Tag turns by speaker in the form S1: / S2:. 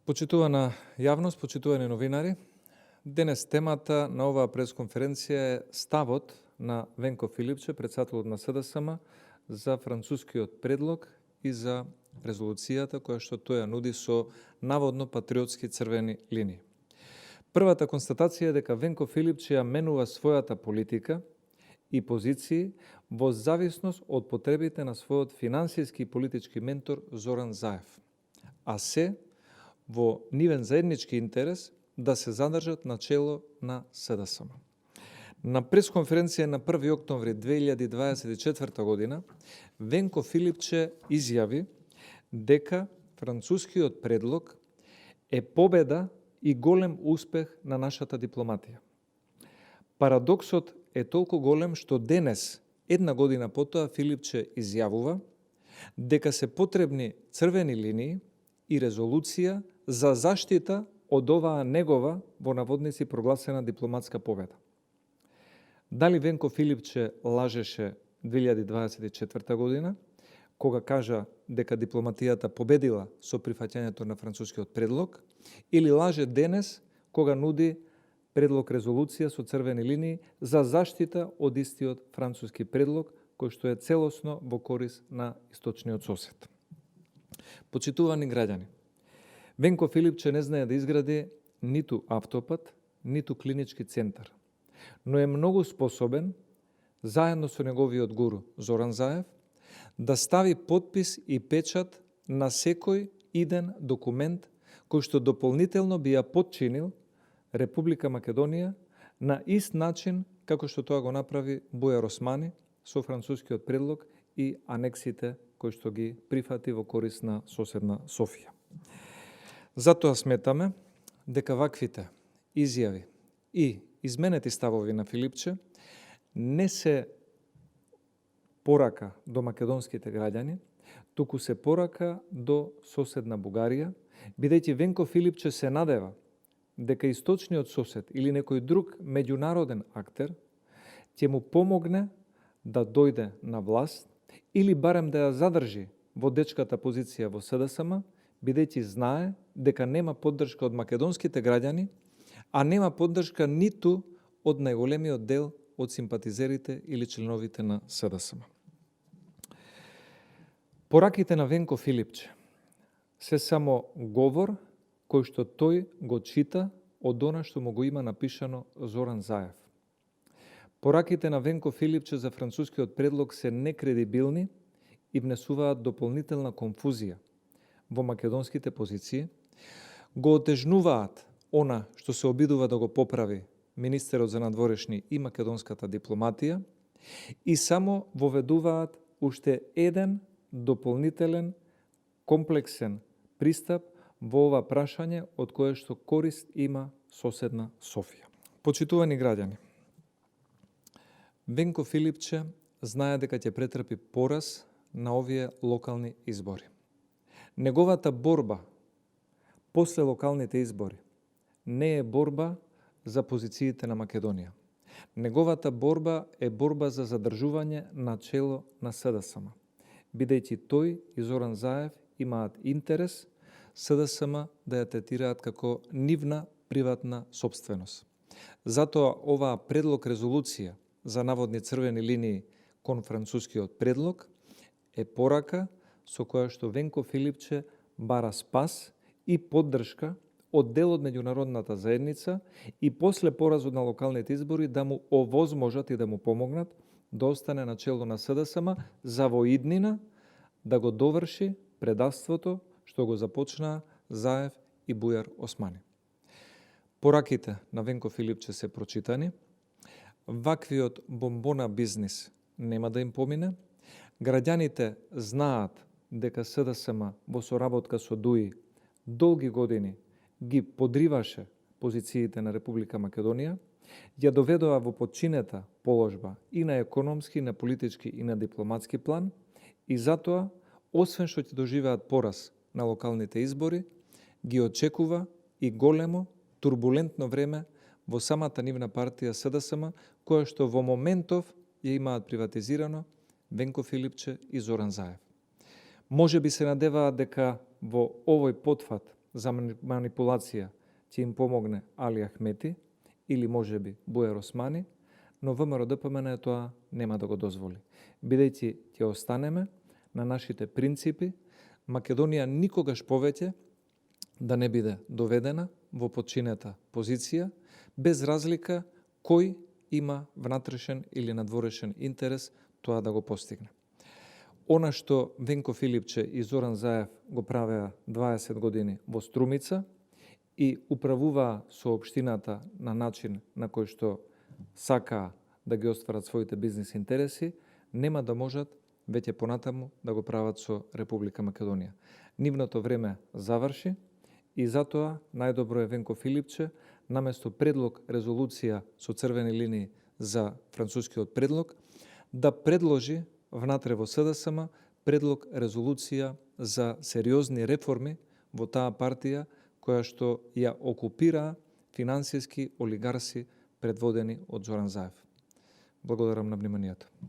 S1: Почитувана јавност, почитувани новинари, денес темата на оваа пресконференција е ставот на Венко Филипче, председателот на СДСМ, за францускиот предлог и за резолуцијата која што тој ја нуди со наводно патриотски црвени линии. Првата констатација е дека Венко Филипче ја менува својата политика и позиции во зависност од потребите на својот финансиски и политички ментор Зоран Заев, а се во нивен заеднички интерес да се задржат на чело на СДСМ. На пресконференција на 1. октомври 2024 година Венко Филипче изјави дека францускиот предлог е победа и голем успех на нашата дипломатија. Парадоксот е толку голем што денес, една година потоа, Филипче изјавува дека се потребни црвени линии и резолуција за заштита од оваа негова, во наводници, прогласена дипломатска победа. Дали Венко Филипче лажеше 2024 година, кога кажа дека дипломатијата победила со прифаќањето на францускиот предлог, или лаже денес, кога нуди предлог резолуција со црвени линии за заштита од истиот француски предлог, кој што е целосно во корис на источниот сосед. Почитувани граѓани, Венко Филипче не знае да изгради ниту автопат, ниту клинички центар, но е многу способен, заедно со неговиот гуру Зоран Заев, да стави подпис и печат на секој иден документ кој што дополнително би ја подчинил Република Македонија на ист начин како што тоа го направи Бујар Османи со францускиот предлог и анексите кои што ги прифати во корис на соседна Софија. Затоа сметаме дека ваквите изјави и изменети ставови на Филипче не се порака до македонските граѓани, туку се порака до соседна Бугарија, бидејќи Венко Филипче се надева дека источниот сосед или некој друг меѓународен актер ќе му помогне да дојде на власт или барем да ја задржи водечката позиција во СДСМ, бидејќи знае дека нема поддршка од македонските граѓани, а нема поддршка ниту од најголемиот дел од симпатизерите или членовите на СДСМ. Пораките на Венко Филипче се само говор кој што тој го чита од она што му го има напишано Зоран Заев. Пораките на Венко Филипче за францускиот предлог се некредибилни и внесуваат дополнителна конфузија во македонските позиции, го отежнуваат она што се обидува да го поправи министерот за надворешни и македонската дипломатија и само воведуваат уште еден дополнителен комплексен пристап во ова прашање од кое што корист има соседна Софија. Почитувани граѓани, Венко Филипче знае дека ќе претрпи пораз на овие локални избори. Неговата борба после локалните избори не е борба за позициите на Македонија. Неговата борба е борба за задржување на чело на СДСМ, бидејќи тој и Зоран Заев имаат интерес СДСМ да ја третираат како нивна приватна собственост. Затоа оваа предлог резолуција за наводни црвени линии кон францускиот предлог е порака со која што Венко Филипче бара спас и поддршка од дел од меѓународната заедница и после поразот на локалните избори да му овозможат и да му помогнат да остане на чело на СДСМ за во иднина да го доврши предавството што го започнаа Заев и Бујар Османи. Пораките на Венко Филипче се прочитани, ваквиот бомбона бизнис нема да им помине, граѓаните знаат дека СДСМ во соработка со ДУИ долги години ги подриваше позициите на Република Македонија, ја доведоа во подчинета положба и на економски, и на политички, и на дипломатски план, и затоа, освен што ќе доживеат пораз на локалните избори, ги очекува и големо, турбулентно време во самата нивна партија СДСМ, која што во моментов ја имаат приватизирано Венко Филипче и Зоран Заев. Може би се надеваат дека во овој потфат за манипулација ќе им помогне Али Ахмети или можеби Буер Османи, но ВМРО ДПМН тоа нема да го дозволи. Бидејќи ќе останеме на нашите принципи, Македонија никогаш повеќе да не биде доведена во подчинета позиција, без разлика кој има внатрешен или надворешен интерес тоа да го постигне. Она што Венко Филипче и Зоран Заев го правеа 20 години во Струмица и управуваа со општината на начин на кој што сакаа да ги остварат своите бизнис интереси, нема да можат веќе понатаму да го прават со Република Македонија. Нивното време заврши и затоа најдобро е Венко Филипче наместо предлог резолуција со црвени линии за францускиот предлог да предложи внатре во СДСМ предлог резолуција за сериозни реформи во таа партија која што ја окупира финансиски олигарси предводени од Зоран Заев. Благодарам на вниманието.